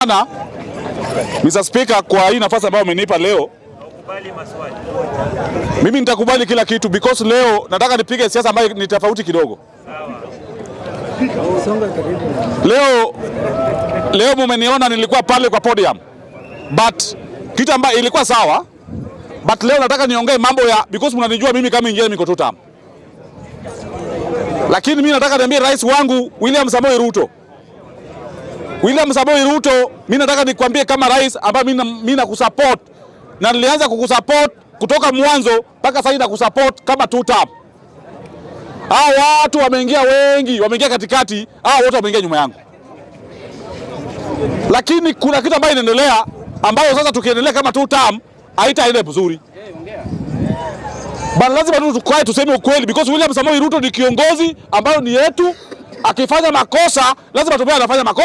Sana Mr. Speaker, kwa hii nafasi ambayo umenipa leo, mimi nitakubali kila kitu because leo nataka nipige siasa ambayo ni tofauti kidogo. Leo mumeniona nilikuwa pale kwa podium, but kitu ambayo ilikuwa sawa, but leo nataka niongee mambo ya because mnanijua mimi kama injinia niko tutam, lakini mimi nataka niambie rais wangu William Samoei Ruto. William Samoei Ruto, mimi nataka nikwambie kama rais ambaye mimi nakusupport na nilianza kukusupport kutoka mwanzo mpaka sasa nakusupport kama two term. Hao watu wameingia wengi, wameingia katikati, hao wote wameingia nyuma yangu. Lakini kuna kitu ambayo inaendelea ambayo sasa tukiendelea kama two term haitaenda vizuri. Bana, lazima tu tukae tuseme ukweli because William Samoei Ruto ni kiongozi ambayo ni yetu. Akifanya makosa lazima tupee anafanya mako.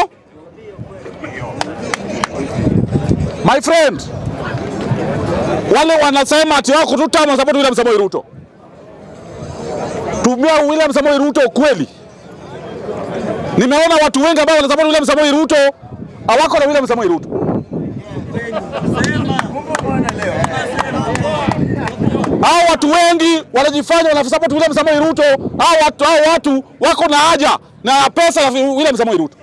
My friend, wale wanasema ati wako two term support William Samoei Ruto. Tumia William Samoei Ruto ukweli. Nimeona watu wengi ambao wanasupport William Samoei Ruto hawako na William Samoei Ruto. Hao watu wengi wanajifanya wanasupport William Samoei Ruto. Hao watu wako na haja na pesa ya William Samoei Ruto.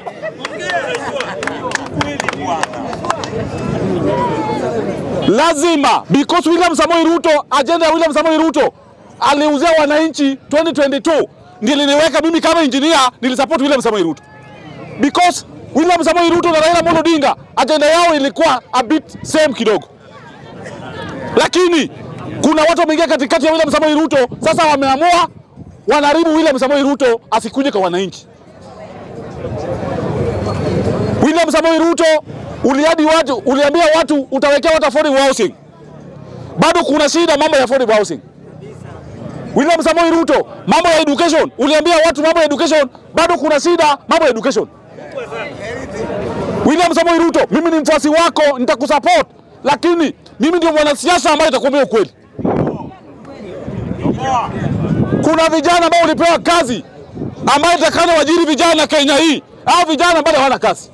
Lazima, because William Samoei Ruto, agenda ya William Samoei Ruto aliuzia wananchi 2022, ndiyo niliweka mimi kama engineer nilisupport William Samoei Ruto. Because William Samoei Ruto na Raila Amolo Odinga agenda yao ilikuwa a bit same kidogo. Lakini kuna watu wameingia katikati ya William Samoei Ruto, sasa wameamua wanaharibu William Samoei Ruto asikuje kwa wananchi. William Samoei Ruto uliadi watu, uliambia watu utawekea watu affordable housing. Bado kuna shida mambo ya affordable housing. William Samoei Ruto, mambo ya education, uliambia watu mambo ya education, bado kuna shida mambo ya education. William Samoei Ruto, mimi ni mfuasi wako, nitakusupport, lakini mimi ndio mwanasiasa ambaye nitakwambia ukweli. Kuna vijana ambao ulipewa kazi ambayo itakana wajiri vijana Kenya hii, hao vijana bado hawana kazi.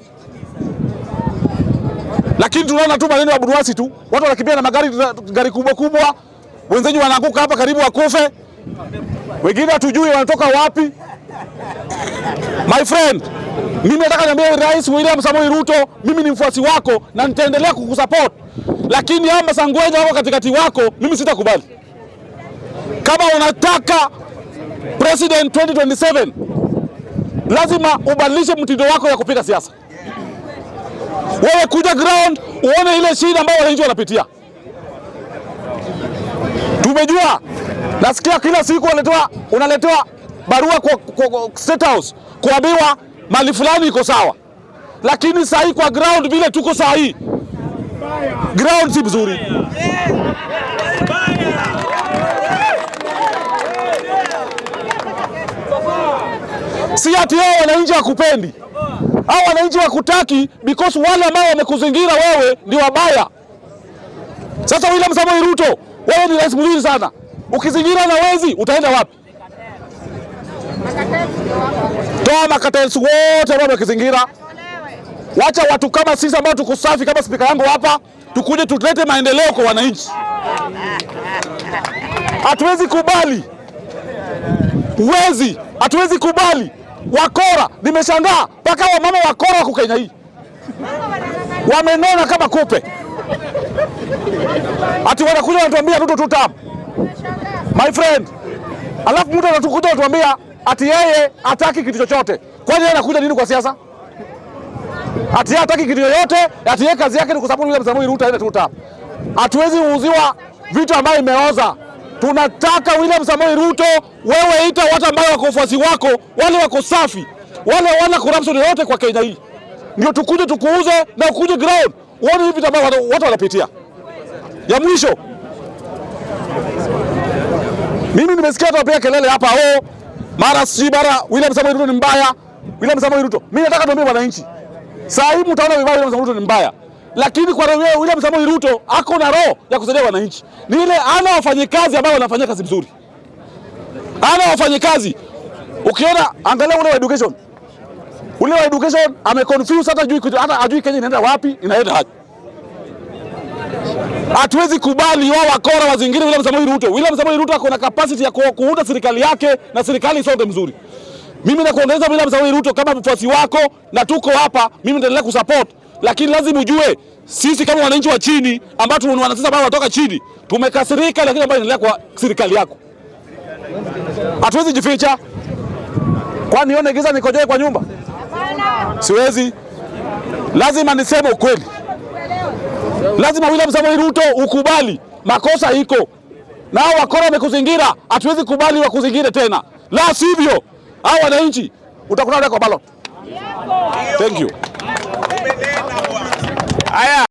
Lakini tunaona tu maneno ya buruasi tu, watu wanakimbia na magari, gari kubwa kubwa, wenzetu wanaanguka hapa karibu wakufe, wengine hatujui wanatoka wapi. My friend, mimi nataka niambie Rais William Samoei Ruto, mimi ni mfuasi wako na nitaendelea kukusupport, lakini hao masangwenya wako katikati wako mimi sitakubali. Kama unataka president 2027 lazima ubadilishe mtindo wako ya kupiga siasa. Wewe kuja ground uone ile shida ambayo wananchi wanapitia. Tumejua, nasikia kila siku unaletewa barua kwa State House kuambiwa mali fulani iko sawa, lakini saa hii kwa ground vile tuko saa hii ground si mzuri. Si ati hao wananchi hawakupendi, hao wananchi hawakutaki because wale ambao wamekuzingira wewe ndio wabaya. Sasa William Samoei Ruto, wewe ni rais mzuri sana, ukizingira na wezi utaenda wapi? Toa makatels wote ambao wamekizingira, wacha watu kama sisi ambao tuko safi kama spika yangu hapa, tukuje tulete maendeleo kwa wananchi. Hatuwezi kubali wezi, hatuwezi kubali wakora. Nimeshangaa mpaka wamama wakora wako Kenya hii wamenona kama kupe, ati wanakuja wanatuambia Ruto two term. My friend, alafu mtu anatukuja anatuambia ati yeye hataki kitu chochote. Kwani yeye anakuja nini kwa siasa? Ati yeye hataki kitu yoyote, ati yeye kazi yake ni kusupport William Samoei Ruto aende two term. Hatuwezi kuuziwa vitu ambavyo imeoza. Tunataka William Samoei Ruto, wewe ita watu ambao wako wafuasi wako, wale wako safi, wale wana corruption yoyote kwa Kenya hii, ndio tukuje tukuuze na ukuje ground uone hivi vitu ambavyo watu wanapitia. Ya mwisho, mimi nimesikia watu wapiga kelele hapa, oh, mara si mara William Samoei Ruto ni mbaya, William Samoei Ruto. Mimi nataka tuambie wananchi, saa hii mtaona vibaya William Samoei Ruto ni mbaya, lakini kwa roho William Samoei Ruto ako na roho ya kusaidia wananchi. Ni ile ana wafanyikazi ambao wanafanya kazi mzuri, ana wafanyikazi. Ukiona angalia ule wa education, Ule wa education ameconfuse, hata hajui Kenya inaenda wapi, inaenda aje. Hatuwezi kubali wao wakora wazingire William Samoei Ruto. William Samoei Ruto ako na capacity ya kuunda serikali yake na serikali isonge mzuri. Mimi nakuongeza William Samoei Ruto kama mfuasi wako na tuko hapa, mimi nitaendelea kusupport, lakini lazima ujue sisi kama wananchi wa chini ambao ni wanasiasa ambao wanatoka chini tumekasirika, lakini ambayo inaendelea kwa serikali yako hatuwezi jificha. Kwani nione giza nikojoe kwa nyumba? Siwezi. Lazima niseme ukweli. Lazima William Samoei Ruto ukubali makosa iko na hao wakora wamekuzingira, hatuwezi kubali wakuzingire tena, la sivyo hao wananchi utakutana kwa ballot. Thank you. Haya.